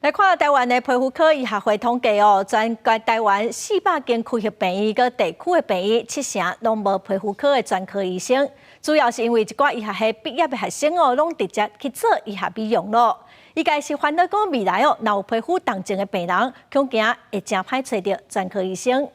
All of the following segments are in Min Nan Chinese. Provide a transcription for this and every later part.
來看臺灣的皮膚科醫學會統計哦，全國臺灣400間區域病院佮地區的病院，七成攏無皮膚科的專科醫生。主要是因為一寡醫學系畢業的學生哦，攏直接去做醫學美容咯。醫界是煩惱講未來哦，若有皮膚重症的病人，恐驚會誠歹揣著專科醫生。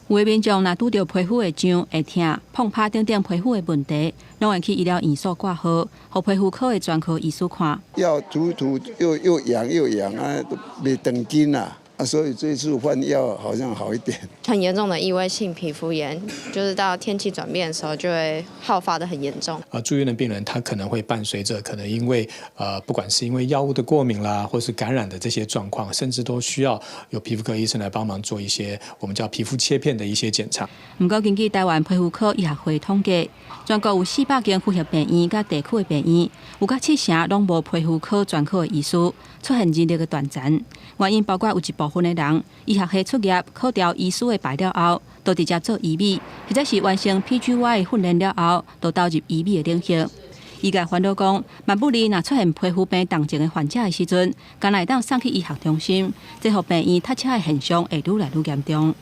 有的民眾若拄著皮膚會癢、會疼、碰拍等等皮膚的問題，攏會去醫療院所掛號，予皮膚科的專科醫師看。藥塗塗又又癢又癢啊，都袂長筋啦。啊，所以這次換藥好像好一點。很嚴重的異位性皮膚炎，就是到天氣轉變的時候就會好發得很嚴重。啊，住院的病人他可能會伴隨着可能因為不管是因為藥物的過敏啦，或是感染的這些狀況，甚至都需要有皮膚科醫生來幫忙做一些我們叫皮膚切片的一些檢查。毋過根據臺灣皮膚科醫學會統計，全國有400間區域病院佮地區的病院，有甲七成攏無皮膚科專科的醫師，出現人力的斷層。原因包括有一部分的人醫學系畢業考著醫師的牌了後，就直接做醫美，或者是完成 PGY 訓練了後，就投入醫美的領域。醫界煩惱講，萬不利若出現皮膚病重症的患者的時陣，敢若會當送去醫學中心，這予病院塞車的現象會愈來愈嚴重。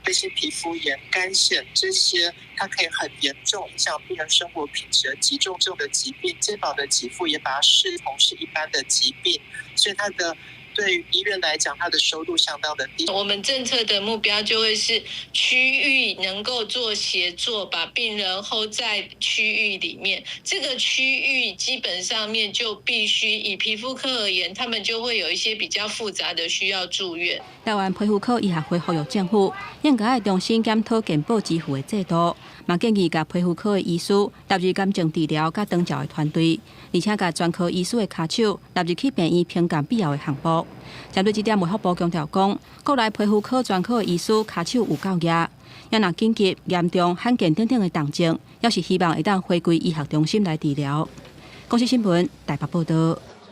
這些皮膚炎、乾癬這些，它可以很嚴重影響病人生活品質的急重症的疾病，健保的給付也把它視同是一般的疾病，所以它的對於醫院來講，它的收入相當的低。我們政策的目標就會是區域能夠做協作，把病人 hold 在區域裡面。這個區域基本上面就必須以皮膚科而言，他們就會有一些比較複雜的需要住院。臺灣皮膚科醫學會呼籲政府應該愛重新檢討健保支付的制度，嘛建議共皮膚科的醫師納入癌症治療佮長照的團隊，而且共專科醫師的跤手納入去病院評鑑必要的項目。針對這點，衛福部強調講，國內皮膚科專科的醫師跤手有夠額，也若緊急、嚴重、罕見等等的重症，猶是希望會當回歸醫學中心來治療。公視新聞台北報導。